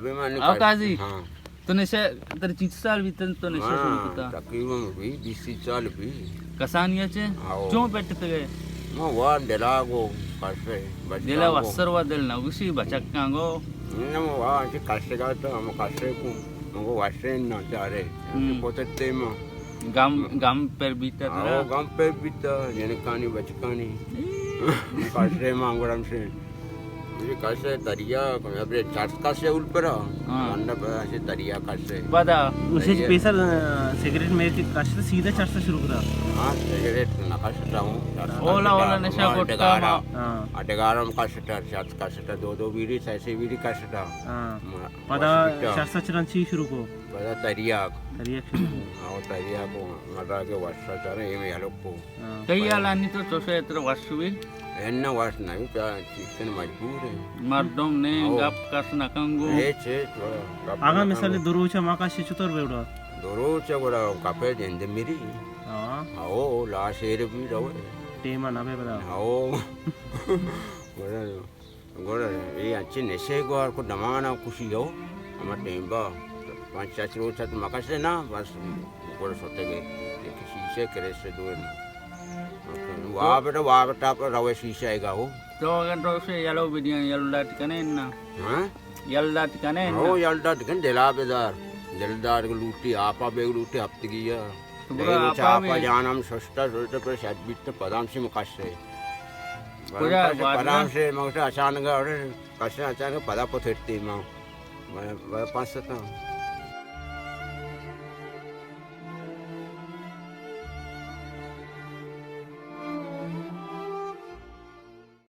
ابھی من او کر-، قاضی، ہاں۔ تو نشہ، تیرے چیچ سال بیتن تو نشہ شروع ہاں، کتا؟ تقریباً بھی بیس تیس سال بھی۔ کسانی اچے؟ آؤ۔ چون پیٹتگے؟ ما وان دلا گو، کسے، بچکاں دلا گو۔ وسر و دل نہ گوشی، بچکاں گو۔ نہ، ما وان چی کسے گا تو، ہم کسے کو، ہم کو وسے نہ چارے۔ ہم۔ پوتتے ما۔ گم، گم پر بیتا آؤ، ترا؟ گم پر بیتا، جنکانی، بچکانی۔ ای۔ کسے ما گڑم سے۔ مجھے کسے دریا، ابرے چرس کسے اول پرا، ہاں۔ گنڈا پہ ایسے دریا کسے۔ پدا۔ اسے دریا۔ پیسر، آ، سگریٹ میں کسے سیدھا چرس شروع کرا۔ ہاں، سگریٹ نہ کستا ہوں، چرس اولا، کستا، اولا نشہ ہمارا گٹکا ڈگارا۔ ما۔ ہاں۔ آ ڈگارا ہم کستا، چرس کستا، دو دو بیڑی، سہ سہ بیڑی کستا۔ ہاں۔ ما-، پدا بس بیٹا۔ چرس چرن چی شروع کو؟ پدا تریاک۔ تریاک شروع کو۔ ہاں، تریاک کو، مزا کے وشا چرن، ایم یلوک کو۔ ہاں۔ تئی حیال انی تو چوشے اتر وش بی؟ انہ وش نہ بی، پیا چیزن مجبور ہے۔ مردم نے ہاں۔ گپ کس نہ کنگو۔ اے چے تو گپ آگا نہ مثال کنگو۔ دو روچ ما کشے چطور بے اڑا؟ دو روچ گڑا کپے جند میری۔ ہاں۔ ہاں، لاش ایر بی روے۔ ٹیم نہ بے بدا۔ ہاں۔ گڑا گڑا اے انچیں نشے گوار کو دمانا کشی ہو، ہما ٹیم با پنچ شش روچ ات مکشے نا، بس گڑا شتگے، یک شیشے کرے سے دور۔ واب ٹا، واب ٹا پر روے شیشہ گا ہو۔ تو اگر تو سے یلو بدیاں، یلو ڈاٹ کنے نا؟ ہاں؟ یلو ڈاٹ کنے نا؟ ہو، یلو ڈاٹ کن دلا بدار، دلدار کو لوٹی، آپا بیگ لوٹی، ہفتگی ہے۔ تو برو دہی روچ آپا آپا بھی۔ جانم ششتا، ششتا پر شد بیت تو پدام سے مکشے۔ کجا پدام سے مکشے اچانک، اڑے کشے اچانک پدا پتھرتی ما۔ میں، میں پاس تا۔